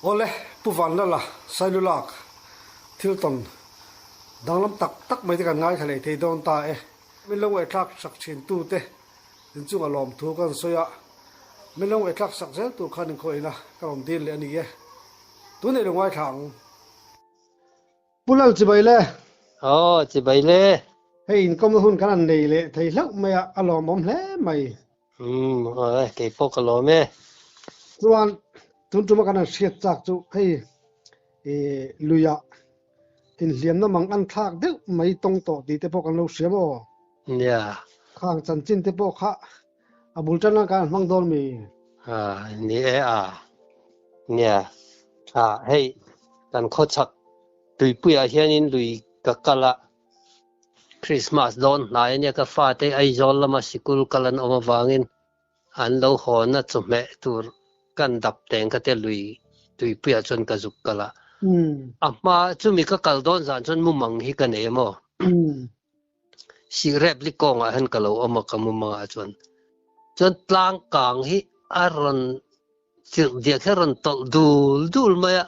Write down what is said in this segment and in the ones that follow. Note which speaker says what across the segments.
Speaker 1: Awle, Pu Vanlala, Sailulak, thil tawn danglam tak tak mai te kan ngaithla leh thei dawn ta e. Min lo ngaihthlak sak thin tute inchunga lawmthu kan sawi a, min lo ngaihthlak sak zel tur khan inkhawihna ka rawn dil leh a ni e. Tunei lo ngaithla ang. Pu Lal chibai le.
Speaker 2: Aw chibai le.
Speaker 1: Hei inkawmna hun kan han nei leh thei hlauh mai a, a lawmawm hle mai.
Speaker 2: Umm aw kei pawh ka lawm e.
Speaker 1: Chuan tun tuma kan han hriat chak chu hei i luiah inhliamna mang an thlak deuh mai tawng tawh tih te pawh kan lo hria maw?
Speaker 2: Nia.
Speaker 1: Khang chanchin te pawh kha a bul tan nan kan han hmang dawn mi?
Speaker 2: A ni e a. Nia. A hei kan khawchhak tuipuiah hianin lui ka kal a, Christmas dawn hnai ania ka fate Aizawl lama sikul kal an awm avangin an lo hawn a chawhmeh tur kan dap teng kha te lui tuipuiah chuan ka zuk kal a. A hma chumi ka kal dawn zan chuan mumang hi ka nei emaw? Sihrep li kawngah hian ka lo awm a ka mumangah chuan. Chuan tlang kang hi a rawn chirh diak hi a rawn tawlh dul dul mai a.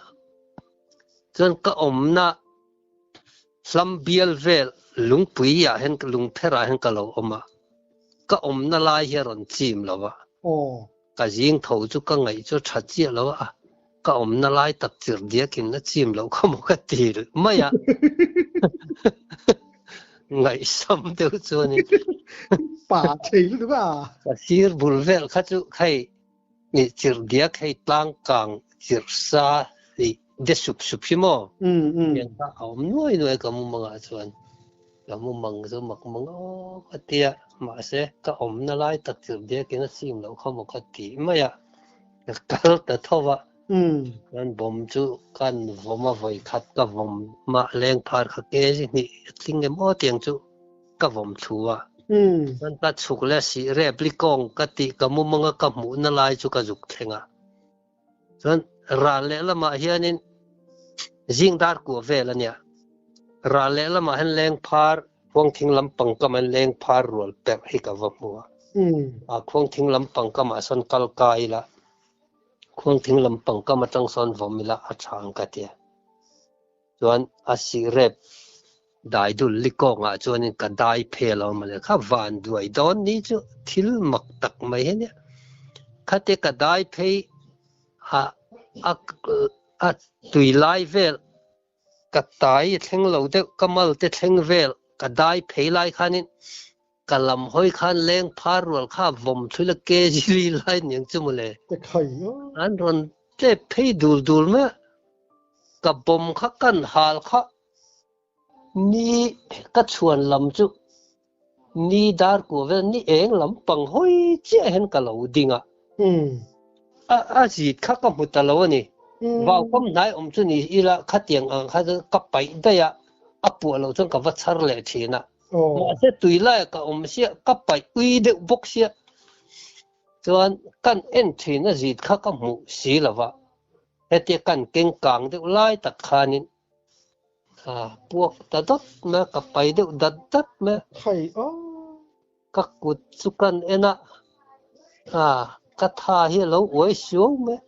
Speaker 2: Chuan ka awmna hlam bial vel lungpui ah hian lungpher ah hian ka lo awm a. Ka awmna lai hi a rawn chim lo va. Ka zing tho chu ka ngaih chu a tha chiah lo a, ka awmna lai tak chirh diakin a chim loh kha maw ka ti mai a. Ngaihsam deuh chuanin.
Speaker 1: Pa thei lutuk a.
Speaker 2: Ka sir bul vel kha chu hei chirh diak hei tlang kang chirh sa ih de sup sup hi maw? Tiang kha a awm nuai nuai ka mumangah chuan. Ka mumang chu mak mang aw ka ti a, mahse ka awmna lai tak chirh diakin a chim loh kha maw ka ti mai a, ka kal ta tho va. Chuan bawm chu kan vawm a vawi khat ka vawm mah leng phar kha ke zi hnih a tling em aw tiang chu ka vawm thlu a. Chuan ka chhuk leh sih rep li kawng ka tih ka mumang a ka hmuhna lai chu ka zuk thleng a. Chuan ral leh lamah hianin zing dar kuah vel a nia. Ral leh lamah hian leng phar khuangthing lampang kam hian leng phar rual perh hi ka va hmu a. A khuangthing lampang kamah sawn kal kai ila, khuangthing lampang kam atang sawn vawm ila a tha ang ka tia. Chuan a sihrep dai dul li kawngah chuanin ka dai phel a awm a le. Kha van duai dawn ni chu thil mak tak mai hi nia. Khate ka dai phei a a a tui lai vel ka tai a thleng lo deuh ka mal te thleng vel ka dai phei lai khanin ka lam hawi khan leng phar rual kha vawm thul a kg li lai niang chu mawle. An rawn tlep phei dul dul mai a, ka bawm kha kan hal kha ni ka chhuan lam chu ni dar kuah vel ni eng lam pang hawi chiah hian ka lo ding a. A a zit kha ka hmu ta lo a ni. Vau kam hnai awm chu ni ila khatiang ang kha chu ka paih daih a, a puah loh chuan ka va chhar leh thin a. Mahse tui laia ka awm sia, ka paih ui deuh bawk sia. Chuan kan en thin a zit kha ka hmuh si lo va, hetia kan keng kang deuh lai tak khanin a puak ta dawt mai a, ka pai deuh dat dat mai a. Ka kut chu kan en a, a ka tha hi a lo uai suau mai.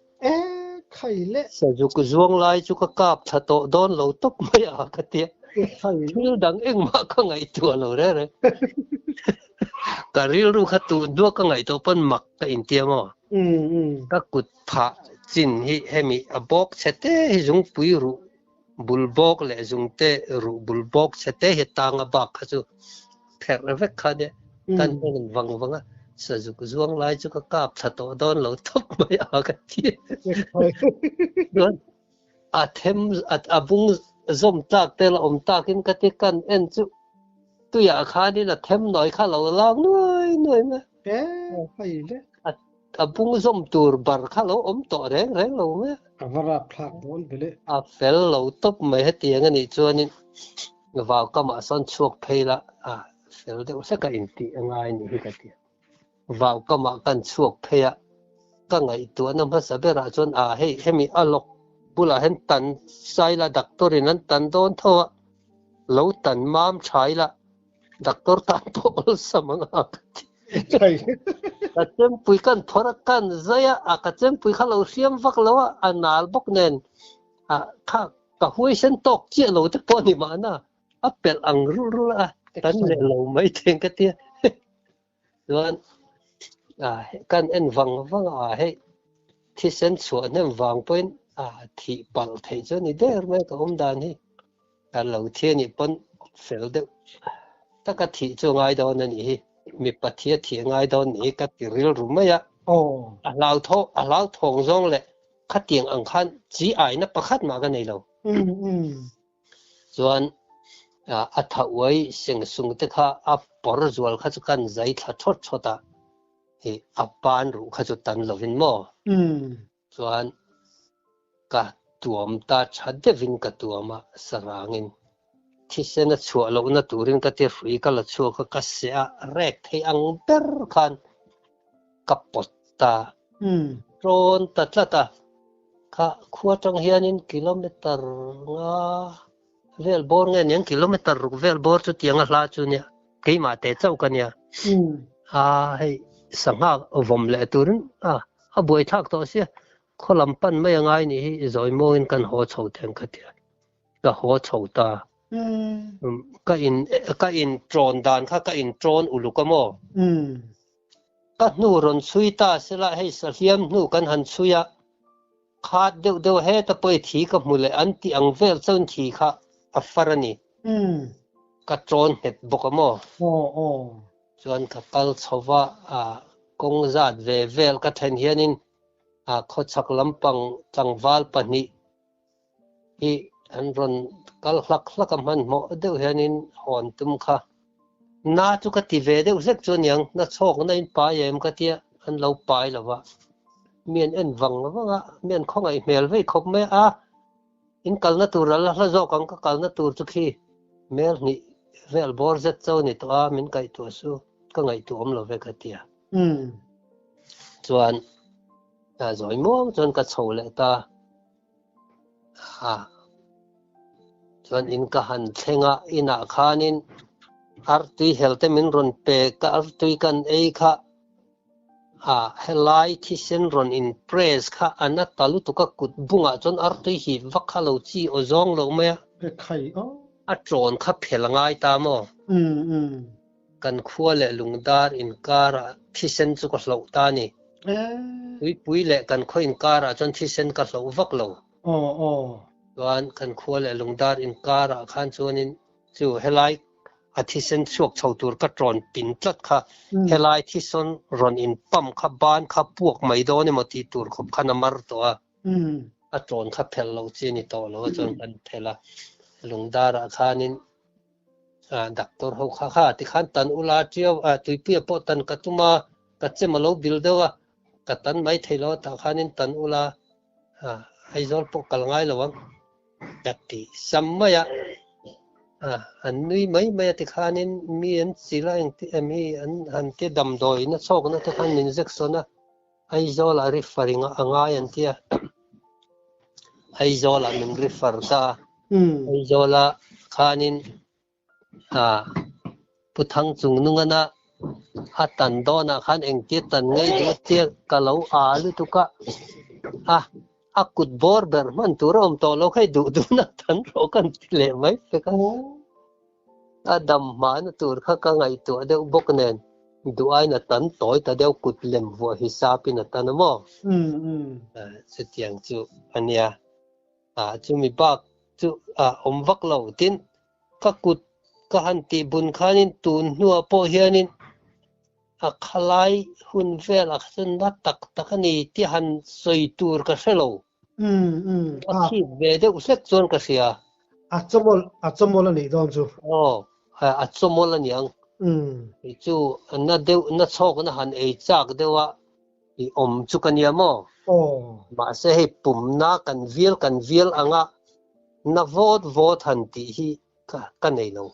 Speaker 2: Sazuk zuang lai chu ka kap thla tawh dawn lo tawp mai a ka tia. Thil dang engmah ka ngaihtuah lo reng reng. Ka rilru kha tun hnuah ka ngaihtuah pawn mak ka intia maw. Ka kut phah chin hi hemi a bawk chhe te hi zungpui ruh bul bawk leh zungte ruh bul bawk chhe te hi tanga bak kha chu pherh vek kha nia. Kan en vang vang a, sazuk zuang lai chu ka kap thla tawh dawn lo tawp mai a ka ti. Chuan a them a bung zawm tlak te la awm takin ka ti kan en chu tuiah khanin a them nawi kha lo lak nuai nuai mai a. A bung zawm tur bar kha lo awm tawh reng reng lo mai a.
Speaker 1: A va rap thlak dawn ve le.
Speaker 2: A fel lo tawp mai hetiang a nih chuanin vau kamah sawn chhuak phei la a fel deuh hlek a intih a ngai nih hi ka ti a. Vau kamah kan chhuak phei a, ka ngaihtuahna hmasa berah chuan a hei hemi a lawk bulah hian tan sai la doctor in an tan dawn tho a, lo tan mam tha ila doctor tan pawh awlsam ang a ka ti. Ka chempui kan phawrh a, kan zai a, a ka chempui kha lo hriam vak lo a, a nal bawk nen a kha ka huaisen tawk chiah lo te pawh a ni mahna, a pelh ang rulh rulh a, kan leh lo mai theng ka tia. Chuan kan en vang vang a, hei thisen chhuah hnem vang pawhin thih palh theih chu a ni der mai ka awm dan hi. Kan lo thi a nih pawn fel deuh taka thih chu a ngai dawn a nih hi, mipa thi a thih a ngai dawn nih hi ka ti rilru mai a. A hlauthawng a hlauthawng zawng leh khatiang ang khan chi aina pakhat mah ka nei lo. Chuan a tha uai seng sung te kha a pawr zual kha chu kan zai thla thawt thawt a, ih a pan ruh kha chu tan lovin maw? Chuan ka tuam ta tha deuhin ka tuam a, sarangin thisen a chhuah lohna turin ka ti hrui ka la chhuak a, ka seh a, rek thei ang ber khan ka pawt ta rawn ta tlat a. Kha khua tang hianin kilometer nga vel bawr nge niang kilometer ruk vel bawr chu tianga hla chu nia keimah teh chauh ka nia. A hei sangha vawm leh turin a a buai thlak tawh sia khaw lam pan mai a ngai nih hi zawi mawngin kan haw chho theng ka tia ka haw chho ta. Ka in ka in ṭawn dan kha ka in ṭawn uluk a maw? Ka hnu rawn chhui ta sela hei sahliam hnu kan han chhui a, khat deuh deuh heta pawh i thi ka hmu leh an tih ang vel chuan thi kha a far a ni. Ka ṭawn nghet bawk a maw? Chuan ka kal chho va, kawng zat ve vel ka then hianin khawchhak lampang tlangval pahnih hi an rawn kal hlak hlak a hmanhmawh deuh hianin hawn tum kha na chu ka ti ve deuh hlek chu aniang na chhawk na in pai em ka tia an lo pai lo va mi an en vang vang a mi an khawngaih hmel vei khawp mai a in kalna tur a la hla zawk ang ka kalna tur chu khi mel hnih vel bawr zet cho ni tawh a min kaihtuah su ka ngaihtuah awm lo ve ka tia chuan zawi muang chuan ka chho leh ta. Chuan in ka han thleng a, inah khanin artui hel te min rawn pek a, artui kan ei kha helai thisen rawn in press kha a na ta lutuk a, kut bungah chuan artui hip vak kha lo chi aw zawng lo mai a, a ṭawn kha phel a ngai ta maw? Kan khua leh lungdar inkarah thisen chu ka hloh ta a ni. Tuipui leh kan khaw inkarah chuan thisen ka hloh vak lo. Chuan kan khua leh lungdar inkarah khan chuanin chu helai a thisen chhuak chho tur ka ṭawn pin tlat kha, helai thisen rawn in pump kha ban kha puak mai dawn emaw tih tur khawp khan a mar tawh a. A ṭawn kha phelh loh chi a ni tawh lo a chuan kan phelh a, lungdarah khanin Doctor ho kha kha tikhan tan ula ṭiau a tuipuia pawh tan ka tum a, ka chem a lo bil deuh a, ka tan mai thei lo a tah khanin tan ula Aizawl pawh kal ngai lo ang ka ti sam mai a, an nui mai mai a tikhanin mi an chil a engti em hi an han ti damdawi na chhawkna te khan min injection a, Aizawl ah refer a ngai an tia Aizawl ah min refer ta a, Aizawl ah khanin Pu Thangchungnungan a a tan dawn ah khan engtia tan ngei duh a tia ka lo a lutuk a, a a kut bawr ber hman tur a awm tawh lo kha i duh duhna tan rawh ka ti leh mai pek a. A dam hmahna tur kha ka ngaihtuah deuh bawk nen duh aiin a tan tawi ta deuh kut lem vuah hisapin a tan a maw? Chutiang chu a nia. Chumi bak chu a awm vak lo. Tin, ka kut ka han tih bun khanin tun hnuah pawh hianin a khalai hun velah kha chuan na tak tak a ni tih han sawi tur ka hre lo. A thip ve deuh hlek chuan ka hria.
Speaker 1: A chawmawlh, a chawmawlh a nih dawn chu.
Speaker 2: Aw, a chawmawlh a niang. Kei chu na deuh, na chhawk na han ei chak deuh a i awm chu ka nia maw?
Speaker 1: Aw.
Speaker 2: Mahse hei pumna kan vial kan vial anga na vawt vawt han tih hi ka ka nei lo,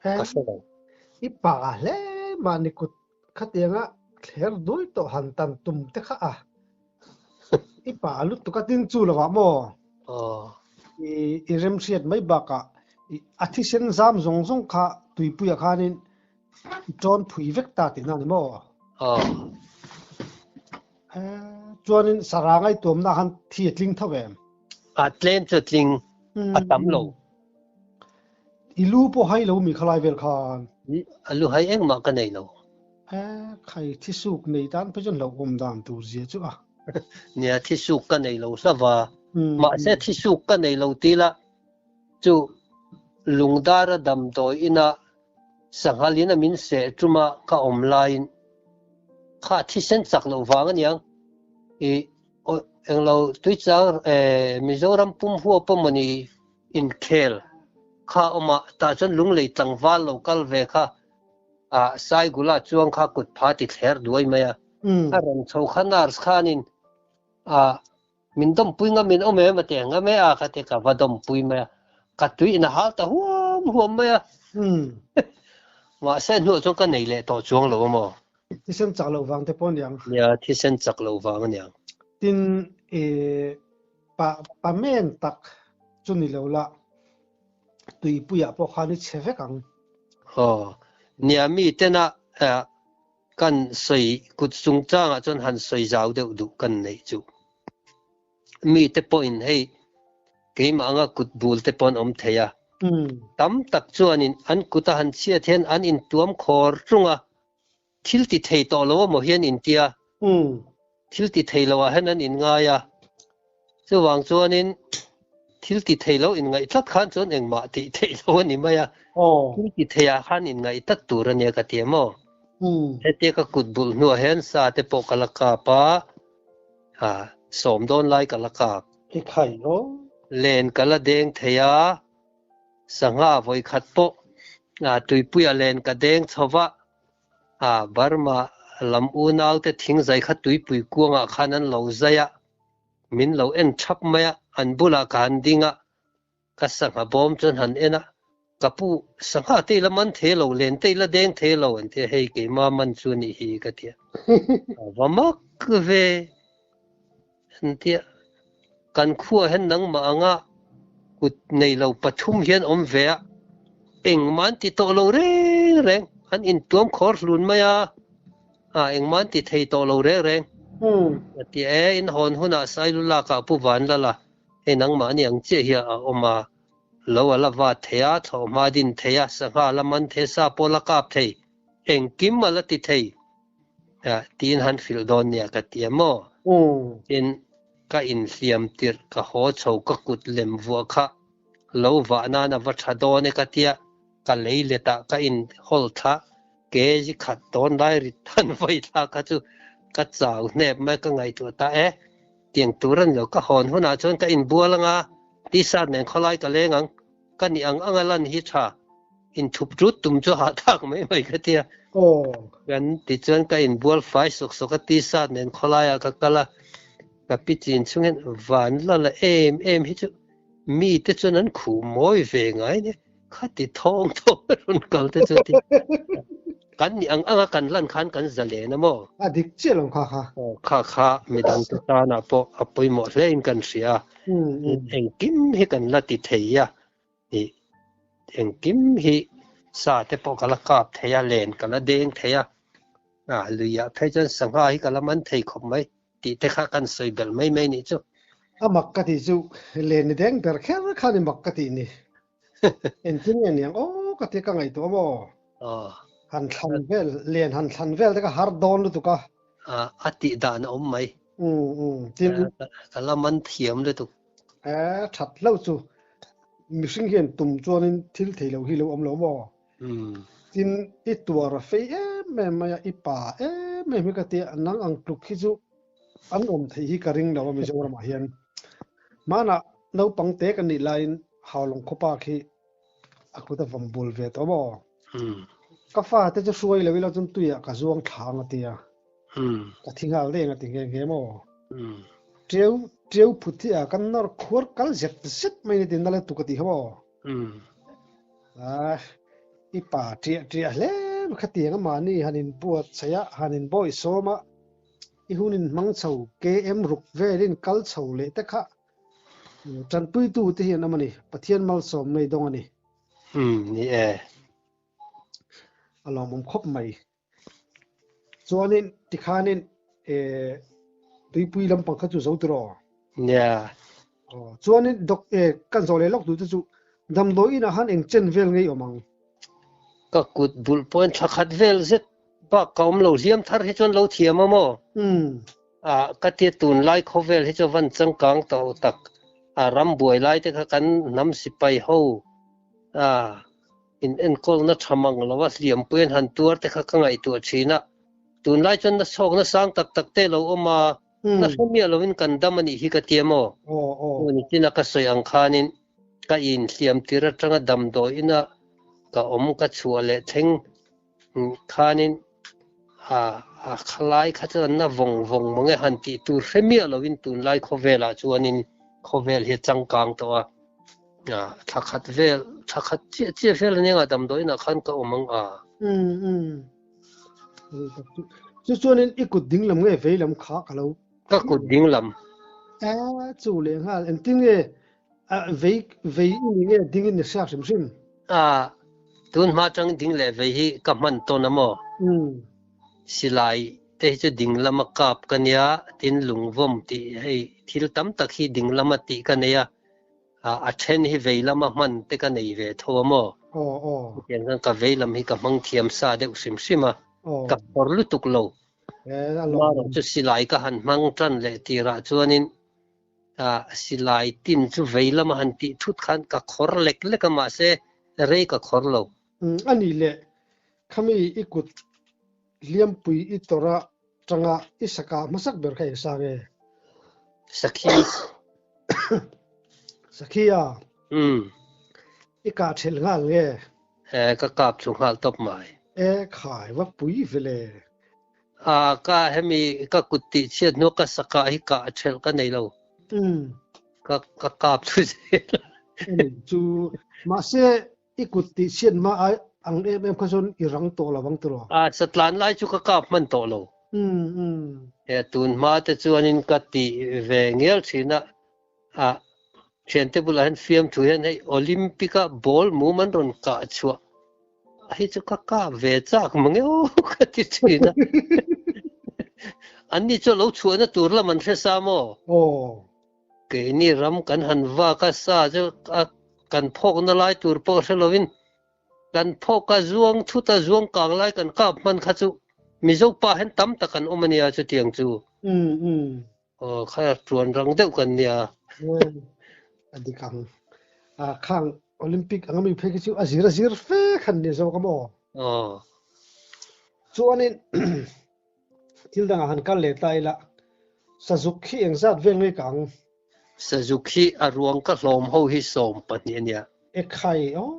Speaker 2: ka hre lo.
Speaker 1: I pa hle mahni kut Khatianga thler dul tawh han tan tum te kha a, i pa lutuk a tin chu lovah maw? I i remhriat mai bakah i a thisen zam zawng zawng kha tuipuiah khanin I tawn phui vek ta tihna a ni maw?
Speaker 2: Aw.
Speaker 1: Chuanin sarang a i tuamna khan thi a tling tho em?
Speaker 2: A tlem chu a tling, a tam lo.
Speaker 1: I lu pawh hai lo mi khalai vel khan?
Speaker 2: A lu hai engmah ka nei lo.
Speaker 1: Khai thisuk nei tan phei chuan hlauhawm dan tur zia chu a.
Speaker 2: Nia, thisuk ka nei lo hlava. Mahse thisuk ka nei lo tih lah chu lungdara damdawi ina sanghalin a min seh tuma ka awm laiin kha thisen chak loh vang aniang i englo tuichang Mizoram pum huap emawni inkhel kha awm a, tah chuan lunglei tlangval lo kal ve kha ah Saigula chuang kha kut pha ti thler duai mai a, a rawn chho kha nurse khanin ah min dawmpui ngam in awm em a ti a, ngam e a ka ti ka va dawmpui mai a, ka tui in a hal ta huam huam mai a, mahse hnuah chuan ka nei leh tawh chuang lo a maw?
Speaker 1: Thisen chak loh vang te pawh a niang.
Speaker 2: Nia, thisen chak loh vang a niang.
Speaker 1: Tin, eh, pa pa men tak chu ni lo la, tuipuiah pawh khan i chhe vek ang.
Speaker 2: Aw, nia mi tena eh, kan sawi kut chungchangah chuan han sawi zau deuh duh kan neih chu. Mi te pawhin hei keimah anga kut bul te pawh an awm thei a. Tam tak chuanin an kuta han chhiat hian an intuam khawr tlung a, thil ti thei tawh lo emaw hian intia, thil ti thei loah hian an inngai a. Chuvang chuanin thil ti thei lo inngaih tlat khan chuan engmah tih theih lo a ni mai a. Thil ti theiah khan inngaih tlat tur a nia ka ti emaw. Hetia ka kut bulh hnuah hian sa te pawh ka la kap a, sawm dawn lai ka la kap. Len ka la deng thei a. Sangha vawikhat pawh tuipuia len ka deng chho va, Burma lam unaute thingzai kha tuipui kuangah khan an lo zai a, min lo en thap mai a, an bulah ka han ding a, ka sangha bawm chuan han en a, ka pu, sangha te ila man thei lo, len te ila deng thei lo an ti a, hei keima man chu a nih hi ka ti a, a va mak ve. Entia, kan khuaah hian nangmah anga kut nei lo pathum hian awm ve a, engmah an ti tawh lo reng reng, an intuam khawr hlun mai a, ah engmah an ti thei tawh lo reng reng. A ti e, in hawn hunah Sailu lakah Pu Vanlala, hei nangmah ani ang chiah hi a awm a, lo a la vat thei a, thlawhhma a din thei a, sangha a la man thei a, sa pawh a la kap thei, engkim a la ti thei. Tiin han hrilh dawn nia ka ti a maw? Tin, ka inhliam tirh ka haw chho ka kut lem vuah kha lo vah nan a va tha dawn e ka tia, ka lei letah ka in hawl thla kg khat dawn lai rit han vawi thla kha chu ka chau hnep mai ka ngaihtuah ta e. Tiang tur a ni lo, ka hawn hunah chuan ka inbual anga t-shirt nen khawlai ka leng ang. Ka nih ang anga lan hi tha inthup tut tum chu hahthlak mai mai ka tia. Kan tichuan ka inbual fai sawk sawk a t-shirt nen khawlaiah ka kal a, ka pi chin chhung hian van la la em em hi chu mi te chuan an khuh mawi ve ngai nia, khati thawng thawng a rawn kal te chu ti. Kan nih ang anga kan lan khan kan za len a maw?
Speaker 1: A dik chiah lo kha kha.
Speaker 2: Kha kha midang te tanah pawh a pawimawh hle in kan hria a. Engkim hi kan la ti thei a, ih engkim hi sa te pawh ka la kap thei a, len ka la deng thei a, ah luiah phei chuan sangha hi ka la man thei khawp mai tih te kha kan sawi belh mai mai nih chu.
Speaker 1: A mak ka tih chu len ni deng ber kher kha ni mak ka tih ni. Engtin nge niang aw ka ti ka ngaihtuah maw? Han thlan vel, len han thlan vel te ka har dawn lutuk a.
Speaker 2: A tih dan a awm mai.
Speaker 1: Tin.
Speaker 2: Ka la man thiam lutuk.
Speaker 1: E, that lo chu. Mihring hian tum chuanin thil thei lo hi lo awm lo maw? Tin, i tuar a fei em em mai a, i pa em em hi ka tia, nang ang tluk hi chu an awm theih hi ka ring lo a Mizoramah hian. Hmanah naupang te kan nih laiin Haulawng khawpa khi a kut a vawm bul ve tawh maw? Ka fa te chu hruai lo ila chuan tuiah ka zuang thla ang a ti a. Ka thi nghal deng a ti nghe nghe maw? Ṭiau ṭiau phut hi a kan nawr khuar kal zet zet mai ni tin nala tuk a ti kha maw? Ah, i pa ṭiah ṭiah hle mai khatiang a mahni han inbuat chheih a, han inbawi sawm a, i hun inhmang chho KM ruk velin kal chho leh te kha Tanpuitu te hi an awm a ni. Pathian malsawm ngei dawng a ni.
Speaker 2: Umm, ni e.
Speaker 1: A lawmawm khawp mai. Chuanin tikhanin eh tuipui lampang kha chu zo tiraw?
Speaker 2: Nia.
Speaker 1: Aw chuanin doc eh kan zawh leh lawk duh te chu damdawi inah khan eng chen vel ngei awm ang?
Speaker 2: Ka kut bulh pawhin thla khat vel zet bak ka awm lo hliam thar hi chuan lo thiam a maw?
Speaker 1: Umm.
Speaker 2: Ah ka tia tunlai khawvel hi chu van changkang tawh tak a ram buai lai te kha kan hnam sipai ho ah In enkawlna tha mang lo a hliampui an han tuar te kha ka ngaihtuah thin a, tunlai chuan na chhawkna sang tak tak te lo awm a, na hre miah lovin kan dam a nih hi ka ti em aw? Tun tina ka sawi ang khanin ka inhliam tir atanga damdawiina ka awm ka chhuah leh thleng khanin a khalai kha chuan na vawng vawng mange han tih tur hre miah lovin tunlai khawvelah chuanin khawvel hi a changkang tawh a. Thla khat vel, thla khat chiah chiah vel ania nga damdawiinah khan ka awm ang a.
Speaker 1: Umm umm. Chu chuanin i kut ding lam nge vei lam kha ka lo.
Speaker 2: Ka kut ding lam.
Speaker 1: A chu leh nghal engtin nge vei vei i ni nge ding in ni hriak hrim hrim.
Speaker 2: A tun hma tang ding leh vei hi ka hman tawn a maw?
Speaker 1: Umm.
Speaker 2: Silai te hi chu ding lama kap ka nia, tin lungvawm tih hei thil tam tak hi ding lama tih ka nei a. A then hi vei lama hman te ka nei ve tho a maw?
Speaker 1: Aw aw.
Speaker 2: Hetiang khan ka vei lam hi ka hmang thiam sa deuh hrim hrim a, ka phawr lutuk lo. Amaherawh chu silai ka han hmang tan leh tirah chuanin silai tin chu vei lama han tih thut khan ka khawr lek lek a, mahse rei ka khawr lo.
Speaker 1: A nih leh khami i kut hliampui i tawrh a tanga i saka hmasak ber kha eng sang e?
Speaker 2: Sakhi.
Speaker 1: Sakhi a?
Speaker 2: Umm.
Speaker 1: I kah thelh nghal nge?
Speaker 2: E, ka kap chu nghal tawp mai.
Speaker 1: E, khai va pui vele.
Speaker 2: A, ka hemi ka kut tih chhiat hnuah ka saka hi kah thelh ka nei lo.
Speaker 1: Umm.
Speaker 2: Ka ka kap chu zel.
Speaker 1: Ani chu mahse I kut tih chhiat hma ai ang em em kha chuan i rang tawh lo ang tiraw?
Speaker 2: A, satlan lai chu ka kap hman tawh lo.
Speaker 1: Umm umm.
Speaker 2: He tun hma te chuanin ka tih ve ngial thin a, a thiante bulah hian fiamthu hian hei Olympic a ball mum an rawn kah chhuah hi chu ka kap ve chak mang e aw ka ti thin a. Anni chu lo chhuahna tur lam an hre sa maw?
Speaker 1: Aw.
Speaker 2: Keini ram kan han vak a, sa chu a kan phawkna lai tur pawh hre lovin kan phawk a, zuang thut a, zuang kang lai kan kap hman kha chu Mizo pa hian tam tak an awm a nia chutiang chu. Aw kha tuan rang deuh kan nia.
Speaker 1: A dik ang. Khang Olympic anga mi phei khi chu a zir a zir fe khan ni zawk a maw?
Speaker 2: Aw.
Speaker 1: Chuanin Thil dangah han kal leh ta ila, Sazuk hi engzat vel nge ka ang?
Speaker 2: Sazuk hi a ruang ka hlawm ho hi 12 a nia.
Speaker 1: E khai aw,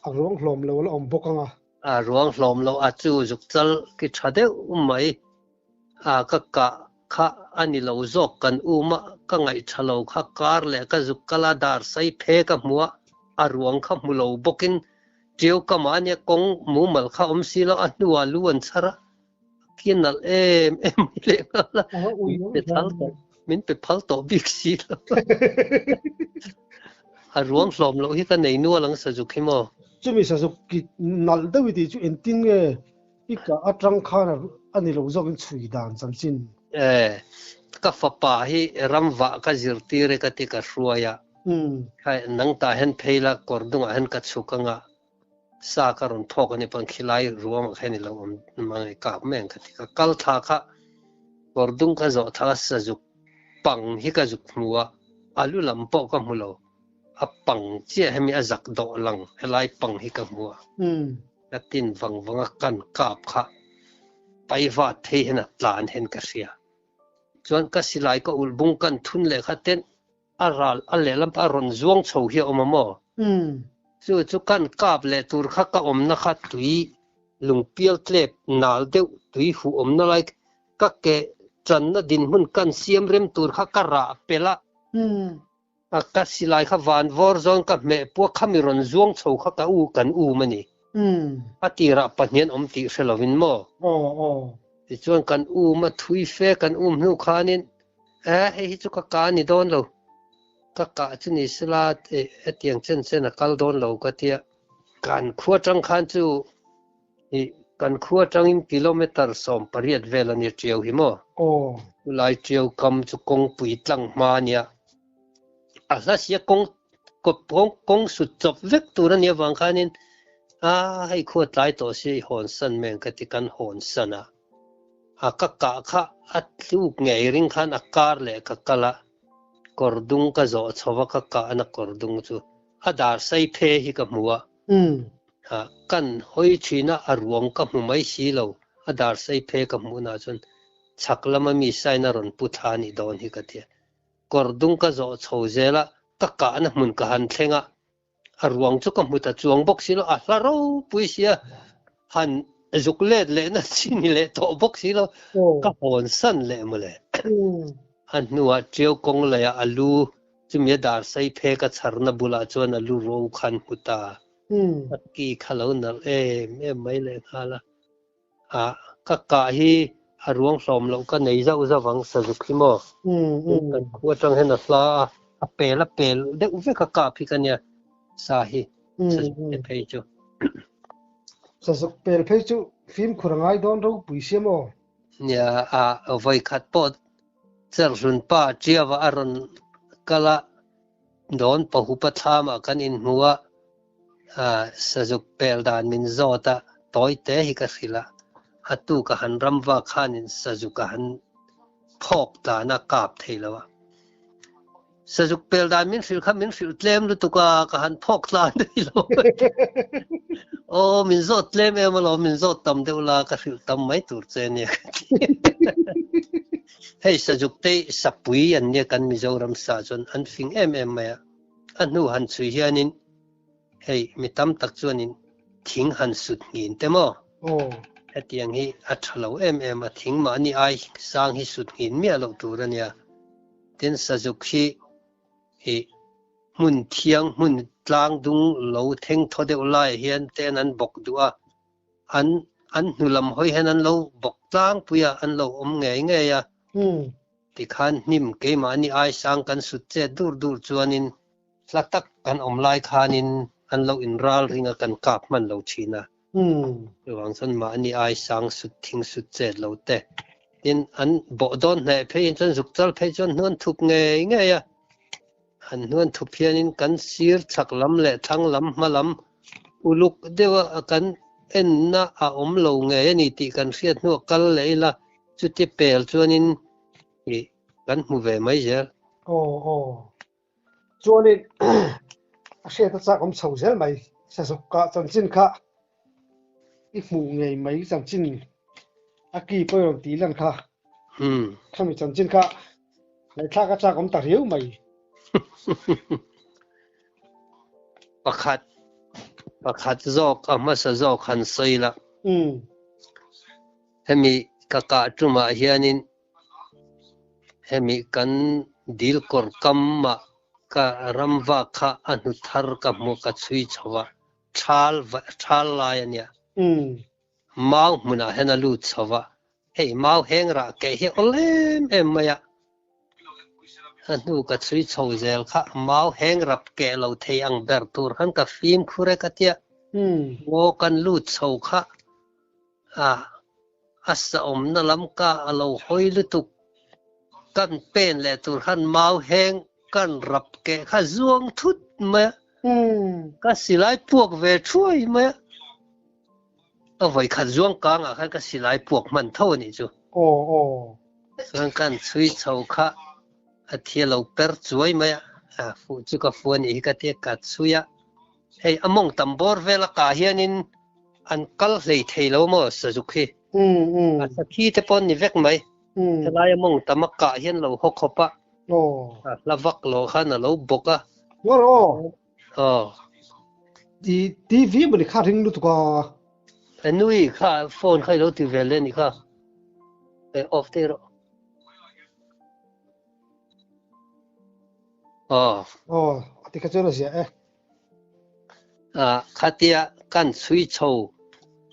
Speaker 1: a ruang hlawm lo la awm bawk ang a.
Speaker 2: A ruang hlawm lo a chu zuk chal ki tha deuh mai a ka kah kha a ni lo zawk kan um a, ka ngaih tha lo kha kar leh ka zuk kal a dar sai phe ka hmu a, a ruang kha hmu lo bawkin Ṭiau kamah ania kawng mumal kha awm si lo, a hnuah lu an chhar a, a khi nalh em em mai leh nghal a, min pe phal tawh, min pe phal tawh bik si lo. A ruang hlawm loh hi ka nei nual ang Sazuk hi maw?
Speaker 1: Chumi Sazuk ki nalh deuh i tih chu engtin nge i kah atang khan a ni lo zawkin chhui dan chanchin?
Speaker 2: E, ka fapa hi ramvah ka zirtir e ka ti ka hruai a. Khai, nang tah hian phei la, kawr dungah hian ka chhuk anga sa ka rawn phawk a ni pawn khilai ruangah kha i ni lo awm mang e kak mai ang ka ti. Ka kal thla kha kawr dung ka zawh thla a sa zuk pang hi ka zuk hmu a, a lu lam pawh ka hmu lo, a pang chiah hemi a zak dawh lang helai pang hi ka hmu a. Ka tin vang vang a kan kap kha paivat phei hian a tlan hian ka hria. Chuan ka silai ka ulh bung kan thun leh kha ten A ral a lehlam a rawn zuang chho hi a awm a maw? Chu chu kan kap leh tur kha ka awmna kha tui lungpial tlep nal deuh tui huh awmna lai ka ke tanna dinhmun kan siam rem tur kha ka rah pelh a. A ka silai kha van vawr zawn ka hmeh puak kha mi rawn zuang chho kha ka u kan um a ni. A tirah pahnian awm tih hre lovin maw? Tichuan kan um a thui fe kan um hnu khanin E, hei hi chu ka kah a ni dawn lo. Ka kah chu ni sela hetiang chen chen a kal dawn lo ka tia. Kan khua tang khan chu i kan khua tangin kilometre 18 vel a ni Tiau hi maw?
Speaker 1: Aw.
Speaker 2: Chulai Tiau kam chu kawngpui tlang hma a nia. A hla sia kawng kawng kawng sut chawp vek tur a nih avang khanin a hei khua tlai tawh sia i hawn san mai ang ka ti kan hawn san a. A ka kah kha a tluk ngei ring khan a kar leh ka kal a, kawr dung ka zawh chho a ka kahna kawr dung chu a dar sei phe hi ka hmu a. Kan hawi thin a, a ruang ka hmu mai si lo, a dar sei phe ka hmuh nah chuan chhak lama mi sign a rawn pu thla a nih dawn hi ka ti a. Kawr dung ka zawh chho zel a, ka kahna hmun ka han thleng a, A ruang chu ka hmu ta chuang bawk si lo, a hla ropui sia, han zuk let lehna chi ni leh tawh bawk si lo, ka hawn san leh mawle. A hnuah Tiau kawng leiah a lu chumi a dar sei phek a chharna bulah chuan a lu ro khan hmu ta. A ki kha lo nalh em em mai lehnghal a. A, ka kah hi a ruang hlawm loh ka nei zauh zauh ang sazuk hi maw? Kan khu atang hian a hla a, a pel a pel deuh vek a kap hi ka nia sa hi sazuk te phei chu.
Speaker 1: Sazuk pel phei chu fimkhur a ngai dawn ropui sia maw?
Speaker 2: Nia, a vawikhat pawh Cherhlun pa Tiava a rawn kal a, dawn pahupa thlamah kan inhmu a, Sazuk pel dan min zawt a, tawi te hi ka hrilh a, a tuk a han ram vak khanin sazuk a han phawk tlan a, kap thei lo a. Sazuk pel dan min hrilh kha min hrilh tlem lutuk a, ka han phawk tlan thei lo. Aw, min zawt tlem em alawm, min zawt tam deuh la, ka hrilh tam mai tur che ania ka ti. Hei sazuk te sapui an nia kan Mizoram sa chuan an fing em em mai a. A hnu han chhui hianin hei mi tam tak chuanin thing han sut nghin te maw? Hetiang hi a tha lo em em a, thing mahni ai sang hi sut nghin miah loh tur a nia. Tin, sazuk hi ih hmun thiang hmun tlang dung lo theng thaw deuh laiah hian ten an bawk duh a, an an hnu lam hawi hian an lo bawk tlangpui a, an lo awm ngei ngei a. Tikhan hnim keimahni ai sang kan sut chet dur dur chuanin hla tak kan awm lai khanin an lo inral ring a kan kap hman lo thin a. Chuvang chuan mahni ai sang sut thing sut chet lo te. Tin, an bawh dawn hneh pheiin chuan zuk chal phei chuan hnuan thup ngei ngei a. An hnuan thup hianin kan sir chhak lam leh thlang lam hma lam uluk deuh a kan enna a awm lo ngei a ni tih kan hriat hnuah kal leh ila Chuti pel chuanin ih kan hmu ve mai zel.
Speaker 1: Aw aw. Chuanin a hriat a chak awm chho zel mai. Sazuk kah chanchin kha i hmuh ngei mai chanchin a ki pawh i rawn tih lan kha. Khami chanchin kha ngaihthlak a chak awm ta riau mai.
Speaker 2: Pakhat pakhat zawk a hmasa zawk han sawi la. Hemi ka kah tumah hianin hemi kan dil kawr kamah ka ram vak kha a hnu thar ka hmu ka chhui chho a, thal thal lai a nia. Mau hmunah hian a lut chho a, hei mau heng rah keh hi awl em em mai a, a hnu ka chhui chho zel kha mau heng rap keh lo thei ang ber tur khan ka fimkhur e ka tia, ngaw kan lut chho kha A, a saawmna lam ka a lo hawi lutuk. Kan pen leh tur khan mau heng kan rap keh kha zuang thut mai a, ka silai puak ve thuai mai a. A vawikhat zuang kangah khan ka silai puak hman tho a nih chu. Chuan kan chhui chho kha a thi a lo per chuai mai a, a fuh chu ka fu a nih hi ka tia ka chhui a. Hei a mawng tam bawr vel a kah hianin an kal hlei thei lo maw sazuk hi. A sakhi te pawh an ni vek mai. Helai a mawng tam a kah hian lo haw khawp a. A hla vak lo khan a lo bawk a.
Speaker 1: Ngawr aw.
Speaker 2: Aw.
Speaker 1: I TV mawni kha ring lutuk a.
Speaker 2: E nui kha phone kha i lo ti vel le ni kha. E off daih rawh. Aw.
Speaker 1: Aw, a ti kha chuan a ziah e.
Speaker 2: Khatia kan chhui chho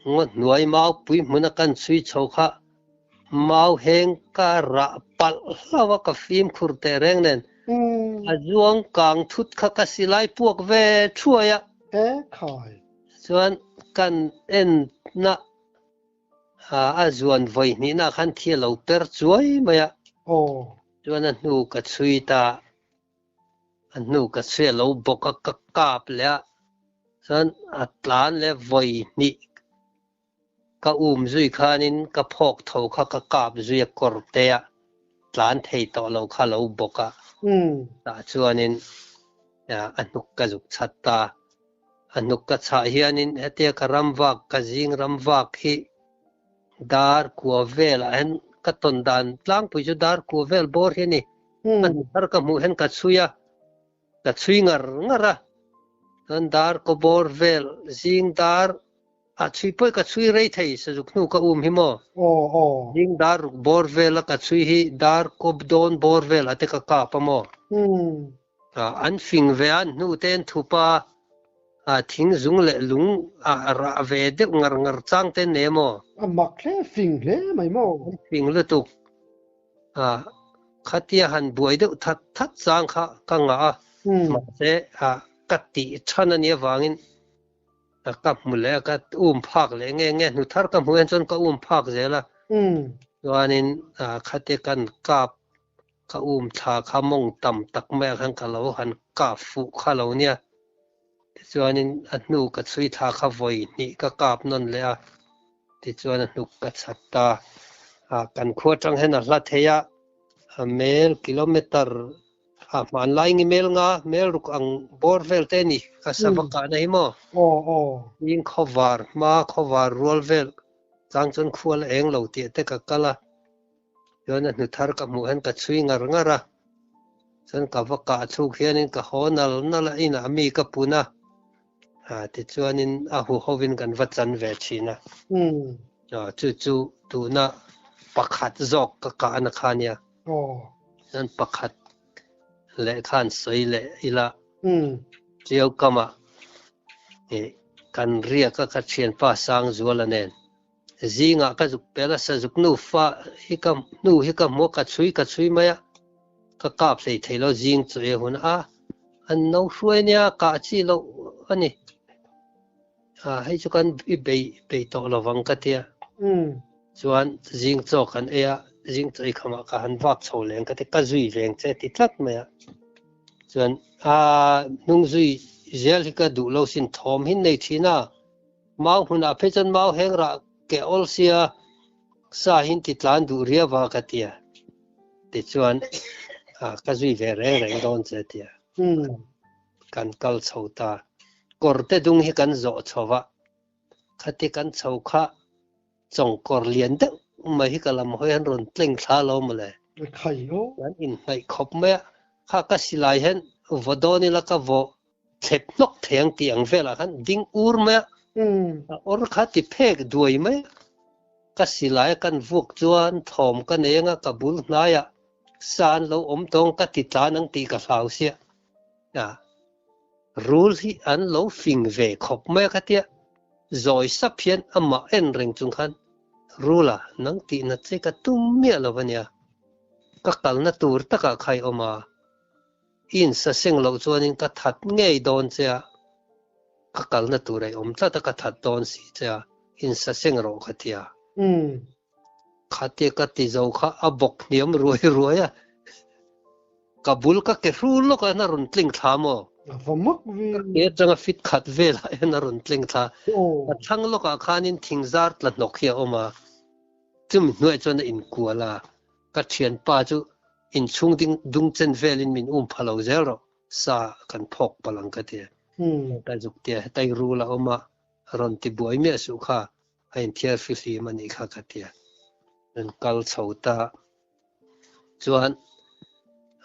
Speaker 2: ngaw hnuai mau pui hmuna kan chhui chho kha mau heng ka rah palh hlauh a ka fimkhur teh reng nen a zuang kang thut kha ka silai puak ve thuai a.
Speaker 1: E khai.
Speaker 2: Chuan kan enna a zuan vawi hnihna khan thi a lo per chuai mai a. Chuan a hnu ka chhui ta, a hnu ka chhui a lo bawk a, ka kap leh a. Chuan a tlan leh vawi hnih ka um zui khanin ka phawk tho kha ka kap zui a kawr te a tlan thei tawh lo kha lo bawk a. Tah chuanin a hnuk ka zuk chhat ta. A hnuk ka chhah hianin hetia ka ram vak, ka zing ram vak hi dar kua velah hian ka tawn dan tlangpui chu dar kua vel bawr hi a ni. A hnu thar ka hmuh hian ka chhui a, ka chhui ngar ngar a. Chuan dar kaw bawr vel zing dar a chhui pawh ka chhui rei thei sazuk hnu ka um hi maw. Zing dar ruk bawr vela ka chhui hi dar kaw dawn bawr velah te ka kap a maw. An fing ve a, hnu te an thup a, thing zung leh lung a rah ve deuh ngar ngar chang te an nei a maw?
Speaker 1: A mak hle, fing hle mai maw?
Speaker 2: An fing lutuk. Khatia han buai deuh that that chang kha ka ngah a, mahse ka tih than a nih avangin ka hmu leh a, ka um phak leh nge nge hnu thar ka hmuh hian chuan ka um phak zel a. Chuanin khatia kan kap Ka um thla kha mawng tam tak mai ah khan ka lo han kap fuh kha lo nia. Tichuanin a hnu ka chhui thla kha vawi hnih ka kap nawn leh a, tichuan a hnuk ka chhat ta. Kan khua atang hian a hla thei a, a mel kilometer a hmanlai nge mel nga, mel ruk ang bawr vel te a ni ka sava kahna hi maw? Tiin khawvar hma khawvar rual vel chang chuan khua la eng lo tih te ka kal a. Chuan a hnu thar ka hmuh hian ka chhui ngar ngar a, chuan ka va kah chhuk hianin ka haw nal nal a, inah mi ka pun a, tichuanin a hu hovin kan va chan ve thin a. Chu chu tuna pakhat zawk ka kahna kha nia. Chuan pakhat leh khan sawi leh ila Tiau kamah kan riak a, ka thianpa Sangzuala nen. Zingah ka zuk pel a, sazuk nu fa hi ka hnu hi ka hmu a, ka chhui ka chhui mai a, ka kap hlei thei lo zing chu e hun a, an no hruai nia kah chi loh a ni. Hei chu kan i bei bei tawh lovang ka tia. Chuan zing chaw kan ei a, zing chaw ei khamah ka han vak chho leng ka ti, ka zui veng che ti tlat mai a. Chuan a hnung zui zel hi ka duh lo sin thawm hi nei thin a. Mau hmunah phei chuan mau heng rah keh awl sia sa hin ti tlan duh riau a ka tia. Tichuan ka zui ve reng reng dawn che tia. Kan kal chho ta. Kawr te dung hi kan zawh chho va. Khati kan chho kha chawngkawr lian deuh mai hi ka lam hawi an rawn tleng thla lo mawle. Kan inhnaih khawp mai a. Kha ka silai hian vaw dawn ila ka vaw Thlep hnawk thei ang tih ang velah khan ding ur mai a, a awr kha ti phek duai mai a. Ka silai a kan vuak chuan thawm ka nei anga ka bul hnaiah sa an lo awm tawng ka ti tlan ang tih ka hlau sia. A rul hi an lo fing ve khawp mai a khatia zawi sap hian amah en reng chung khan Rula nang tihna che ka tum miah lo ania, ka kalna tur takah kha i awm a, I insaseng loh chuanin ka that ngei dawn che a, ka kalna tur a i awm tlat a, ka that dawn si che a, insaseng rawh ka ti a. Khatia ka ti zo kha a bawk hniam ruai ruai a, ka bul ka ke hru lawk ah hian a rawn tling thla maw? Ka ke atanga fit khat velah hian a rawn tling thla. Ka thlang lawkah khanin thingzar tla hnawk hi a awm a, chumi hnuaiah chuan a inkual a, Ka thianpa chu inchhung ding dung chen velin min um pha lo zel rawh, sa kan phawk palh ang ka ti. Ka zuk tia hetai rul a awm a, rawn ti buai miah suh kha, a inthiar fihlim a nih kha ka ti a. Rawn kal chho ta chuan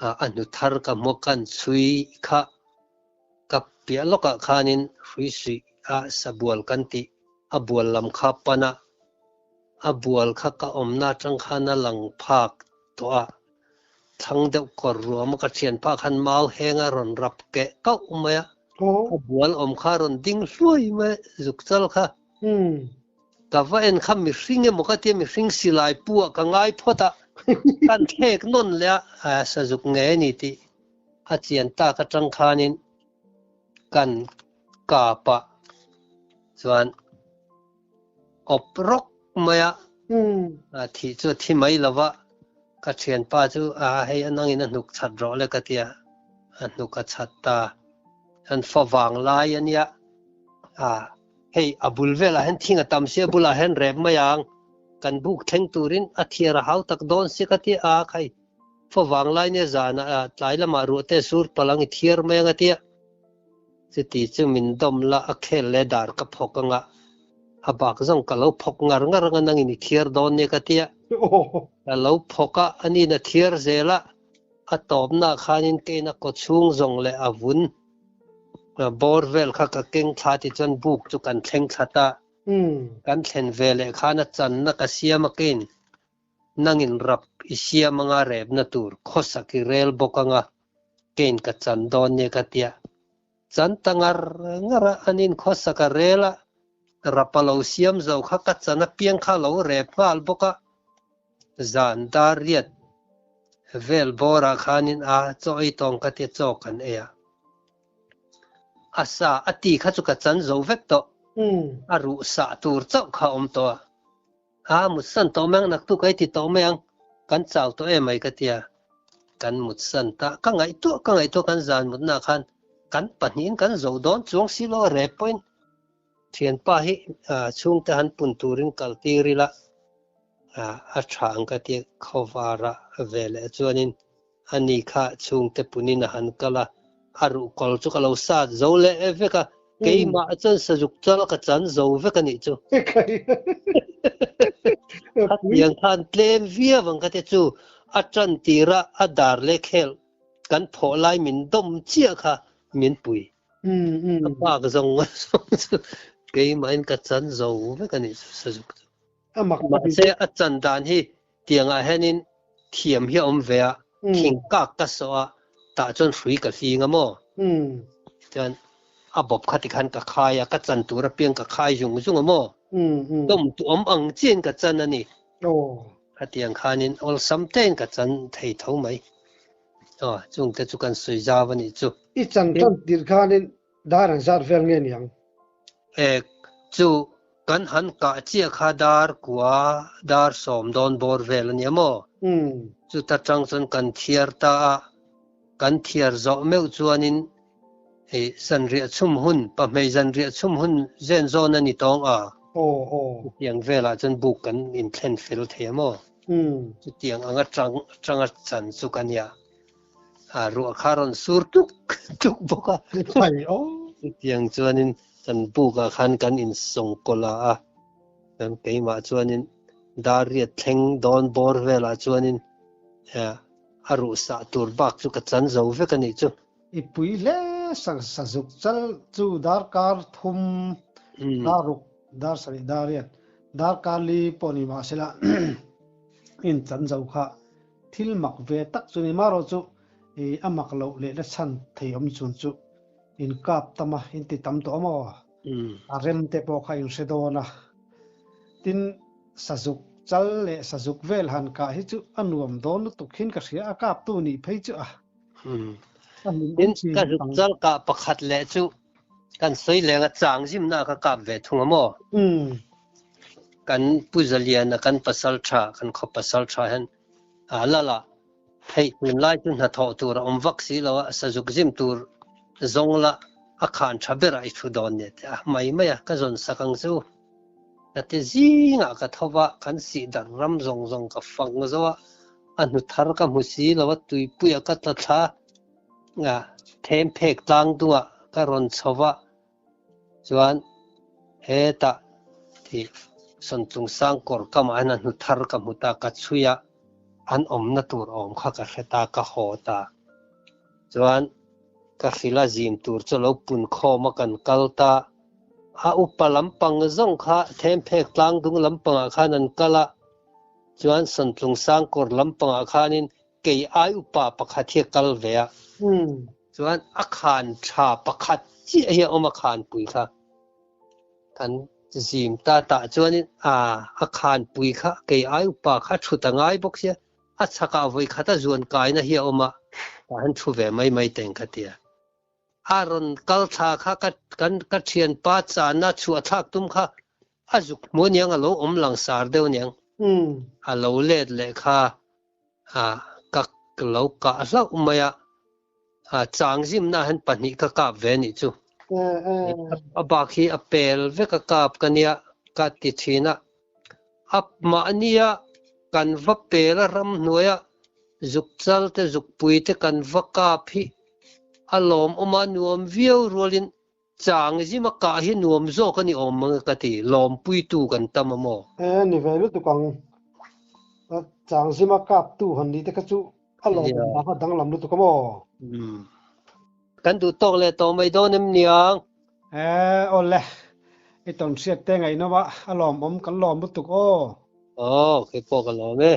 Speaker 2: a hnu thar ka hmu kan chhui kha ka piah lawkah khanin hrui suih a sabual kan tih a bual lam kha pan a, A bual kha ka awmna atang khan a lang phak tawh a, thlang deuh kawr ruam a ka thianpa khan mau heng a rawn rap keh kauh mai a, a bual awm kha a rawn ding hluai mai a, zuk chal kha. Ka va en kha mihring emaw ka tia mihring silai pu ah ka ngai phawt a, kan thlek nawn leh a, sazuk nge a ni tih a chian tak atang khanin kan kap a. Chuan awp rawk mai a, thih chu a thi mai lo va, ka thianpa chu a hei a nangin a hnuk chhat rawh le ka ti a, a hnuk a chhat ta. Chuan fa vang lai a nia, a hei a bul velah hian thing a tam sia bulah hian rep mai ang, kan buk thleng turin a thiar a hau tak dawn si ka ti a, khai fa vang lai nia zanah tlai lamah ruah te sur palh ang i thiar mai ang a tia. Chuti chu min dawm la, a khel leh dar ka phawk anga, a bak zawng ka lo phawk ngar ngar anga nangin i thiar dawn nia ka tia. Ka lo phawk a, aniin a thiar zel a, a tawpnaah khanin kein a kaw chhung zawng leh a vun bawr vel kha ka keng thla tichuan buk chu kan thleng thla ta. Kan thlen ve leh khan a channa ka siam a kein Nangin rap i siam anga repna tur khawsak i rel bawk anga kein ka chan dawn nia ka tia. Chan ta ngar ngar a, anin khawsak a rel a, rap a lo siam zo kha ka chan apiang kha a lo rep nghal bawk a. Zan dar riat vel bawrah khanin a chaw ei tawng ka tia chaw kan ei a. A sa a ti kha chu ka chan zo vek tawh, a ruh sah tur chauh kha a awm tawh a. A mutsan tawh mai ang, naktuk a i ti tawh mai ang, kan chau tawh em mai ka tia, kan mutsan ta, ka ngaihtuah ka ngaihtuah kan zan mutnaah khan kan pahnihin kan zo dawn chuang si lo a rep pawhin thianpa hi chhungte han pun turin kal tir ila a tha ang ka tia khawvara ve leh chuanin ani kha chhungte punin a han kal a, a ruhkawl chu ka lo sat zo leh vek a, keimah chuan sazuk chal ka chan zo vek a nih chu. Khatiang khan tlem viau ang ka ti chu, a tan tira a dar leh khel kan phawh lai min dawm chiah kha min pui. A bak zawng zawng chu keimahin ka chan zo vek a nih chu sazuk chu. Mahse a chan dan hi Tiangah hianin thiam hi a awm ve a, thing kak ka sawh a, tah chuan hrui ka hling a maw? Chuan a bawp kha tikhan ka khai a, ka chan tur apiang ka khai zung zung a maw? Dawm tu awm ang chiahin ka chan a ni. Khatiang khanin awlsam tein ka chan thei tho mai. Aw, chungte chu kan sawi zau a nih chu.
Speaker 1: I chan tan tir khanin dar an zat vel nge niang?
Speaker 2: E, chu Kan han kah chiah kha dar kua dar 10 dawn bawr vel a nia maw? Chuta tang chuan kan thiar ta a, kan thiar zawh meuh chuanin hei zanriah chhum hun, pahmei zanriah chhum hun zen zawn a ni tawng a. Chutiang velah chuan buk kan inthlen fel thei a maw? Chutiang anga tang tanga chan chu ka nia. A ruah kha rawn sur tuk tuk bawk a. Chutiang chuanin kan bukah khan kan insawng kawlh a a, chuan keimah chuanin dar riat thleng dawn bawr velah chuanin a ruh sah tur bak chu ka chan zo vek a nih chu.
Speaker 1: I pui hle sa sazuk chal chu darkar thum, dar ruk, dar sarih, dar riat, darkar li pawh ni mahsela in chan zo kha Thil mak ve tak chu ni marawh chu i a mak loh leh la chhan thei awm chun chu in kap tam a, in ti tam tawh maw? A rem te pawh kha in hre dawn a. Tin, sazuk chal leh sazuk vel han kah hi chu a nuam dawn lutuk hin ka hria, a kaptu nih phei chu a. A hlim awm
Speaker 2: Tin,
Speaker 1: thin
Speaker 2: ka zuk
Speaker 1: ang.
Speaker 2: chal kah pakhat leh chu kan sawi leng a chang zimna ka kap ve thung a maw? Kan Pu Zaliana kan pasal tha, kan khaw pasal tha hian a lal a, hei tunlai chu hnathawh tur a awm vak si lo a, sazuk zim tur zawng la a khan tha berah i thu dawn nia ti a, mai mai a, ka zawn sak ang che u. Ka ti zingah ka tho va, kan sih dar ram zawng zawng ka fang zo a, a hnu thar ka hmu si lo a, tuipuiah ka tla thla a, them phek tlang dungah ka rawn chho va, Chuan hetah tih Sawntlung Sangkawr kamah hian a hnu thar ka hmu ta, ka chhui a, an awmna tur awm kha ka hre ta, ka haw ta. Chuan ka hrilh a zim tur chu lo pun khawm a kan kal ta. A upa lampang zawng kha Themphek tlangdung lampangah khan an kal a, chuan Sawntlung Sangkawr lampangah khanin kei ai upa pakhat hi a kal ve a, chuan a khan tha pakhat chiah hi a awm a khanpui kha kan zim ta tah chuanin a a khanpui kha kei ai upa kha thut a ngai bawk sia a chhakah vawi khat a zuan kaina hi a awm a tah hian thu ve mai mai teng ka tia. A rawn kal thla kha ka kan ka thianpa chana chhuah thlak tum kha a zuk hmu aniang a lo awm langsar deuh aniang. A lo let leh kha a ka lo kah hlauh mai a, a chang zimna ah hian pahnih ka kap ve anih chu. A bak hi a pel vek a kap ka nia ka ti thin a, a mahnia kan va pel a ramhnuaia zuk chal te zuk pui te kan va kap hi a lawmawm a nuam viau rualin chang zima kah hi nuam zawk a ni awm mang e ka ti, lawmpuitu kan tam a maw?
Speaker 1: E ni ve lutuk ang, chang zima kaptu han nih te kha chu a lawmawm vang a danglam lutuk a maw?
Speaker 2: Umm. Kan duh tawk leh tawh mai dawn em niang?
Speaker 1: E awle, i tawn hriat te ngaihnawm a, a lawmawm kan lawm lutuk aw.
Speaker 2: Aw, keipawh ka lawm e.